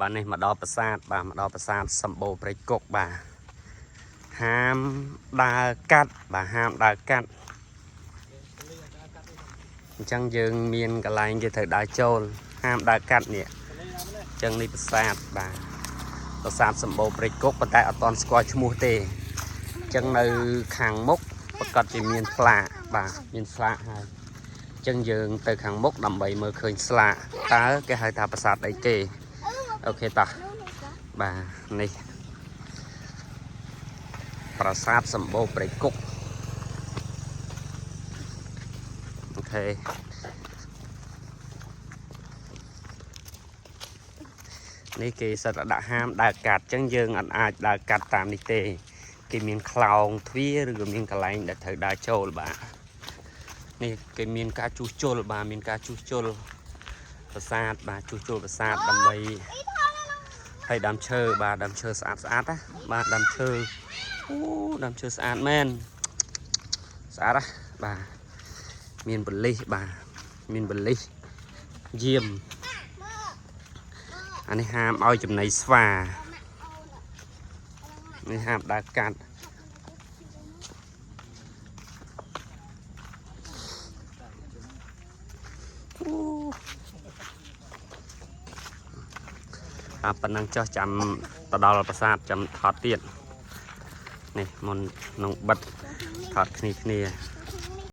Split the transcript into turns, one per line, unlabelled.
បាទនេះមកដល់ប្រាសាទបាទមកដល់ប្រាសាទសម្បូរព្រៃគុកបាទហាមដើរកាត់បាទហាមដើរកាត់អញ្ចឹងយើងមានកន្លែងគេត្រូវដើរចូលហាមដើរកាត់នេះអញ្ចឹងនេះប្រាសាទបាទប្រាសាទសម្បូរព្រៃគុកប៉ុន្តែអត់ទាន់ស្គាល់ឈ្មោះទេអញ្ចឹងនៅខាងមុខប្រកាសជាមានស្លាកបាទមានស្លាកហើយអញ្ចឹងយើងទៅខាងមុខដើម្បីមើលឃើញស្លាកតើគេហៅថាប្រាសាទអីគេ OK តោះបាទនេះប្រាសាទសម្បូរព្រៃគុក OK នេះគេសិតតែដាក់ហាមដើរកាត់អញ្ចឹងយើងអត់អាចដើរកាត់តាមនេះទេ គេមានខ្លោងទ្វារឬក៏មានកន្លែងដែលត្រូវដើរចូលបាទនេះគេមានការជួសជុលបាទមានការជួសជុលប្រាសាទបាទជួសជុលប្រាសាទដើម្បី ហើយដើមឈើបាទដើមឈើស្អាតស្អាតណាបាទដើមឈើអូដើមឈើស្អាតមែនស្អាតណាបាទមានបលិសបាទមានបលិសយាមអានេះហាមឲ្យចំណីស្វានេះហាមដើរកាត់អូអាប៉ុណ្ណឹងចោះចាំទៅដល់ប្រាសាទចាំថតទៀតនេះមុននឹងបិទថតគ្នាគ្នា